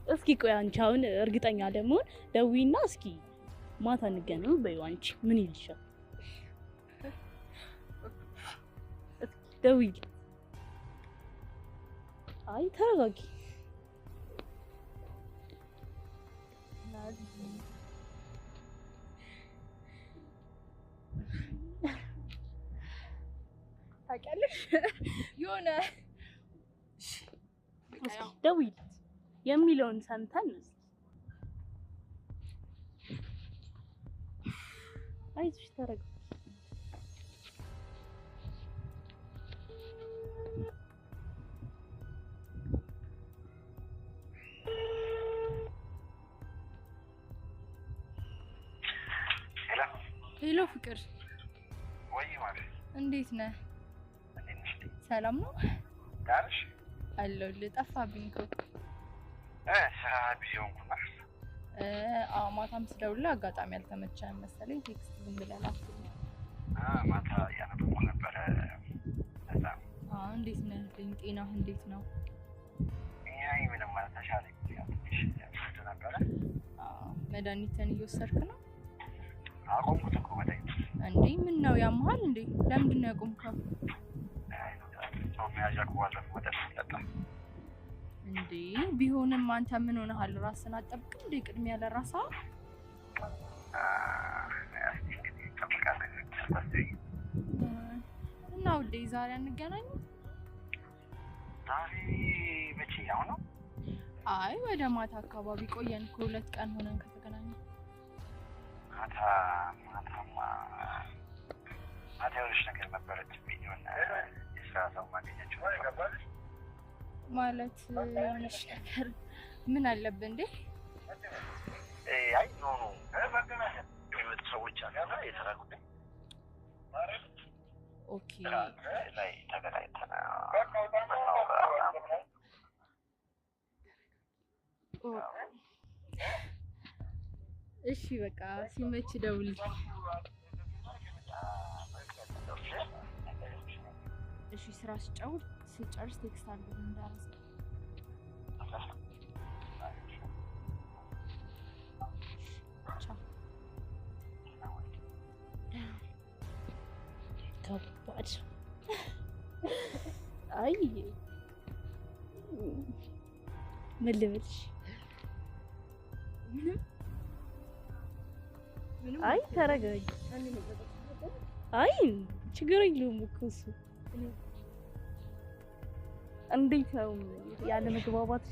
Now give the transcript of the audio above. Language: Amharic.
እስኪ ቆይ አንቺ አሁን እርግጠኛ ለመሆን ደውይና እስኪ ማታ እንገናኝ በይው። አንቺ ምን ይልሻል? እስኪ ደውይ። አይ ተረጋጊ። ታውቂያለሽ የሆነ እስኪ ደውይለት የሚለውን ሰምተን እስኪ። አይዞሽ ተረጋጊ። Hello ፍቅር፣ ወይ ማለት እንዴት ነህ? እንዴት ነሽ? ሰላም ነው ደህና ነሽ? አለሁልህ። ጠፋብኝ እኮ። ስራ busy ሆንኩና። አዎ ማታም ስደውልልህ አጋጣሚ አልተመቸህም መሰለኝ። Text ዝም ብለህ ላክልኝ። ማታ እያነበብኩ ነበረ። ለዛ ነው። አዎ እንዴት ነህ? ጤናህ እንዴት ነው? እኛ ምንም ማለት ተሻለኝ። ያው ትንሽ ብርድ ነበረ። አዎ መድኃኒትህን እየወሰድክ ነው አቆምኩት እኮ መድኃኒት። እንዴ? ምን ነው ያመሃል እንዴ? ለምንድን ነው ያቆምከው? ሰው መያዣ እኮ ባለፈው መጠጥ ጠጣ። እንዴ ቢሆንም አንተ ምን ሆነሃል? ራስን አትጠብቅም እንዴ? ቅድሚያ ለራስህ። እስኪ እንግዲህ እንጠብቃለን። አታስቢ። እና ውዴ ዛሬ አንገናኝም? ዛሬ መቼ? አሁን ነው? አይ ወደ ማታ አካባቢ ቆየን እኮ፣ 2 ቀን ሆነን ከተገናኘን። ማታ ማታማ ማታ የሆነች ነገር ነበረችብኝ። የሆነ የስራ ሰው ማገኛቸው ነበር። ማለት የሆነች ነገር ምን አለብህ እንዴ? አይ no no የሚመጡ ሰዎች አሉ እና የስራ ጉዳይ Okay ስራ ላይ ተገናኝተን ምናወራ ምናምን። እሺ በቃ ሲመች ደውልልኝ። እሺ ስራ ስጨርስ text አድርግልኝ እንዳረሳ። ቻው። ከባድ። አይ ምን ልበልሽ? ምንም ምንም። አይ ተረጋጊ። አይ ችግር የለውም እኮ እሱ። እንዴት ነው ያለ መግባባት?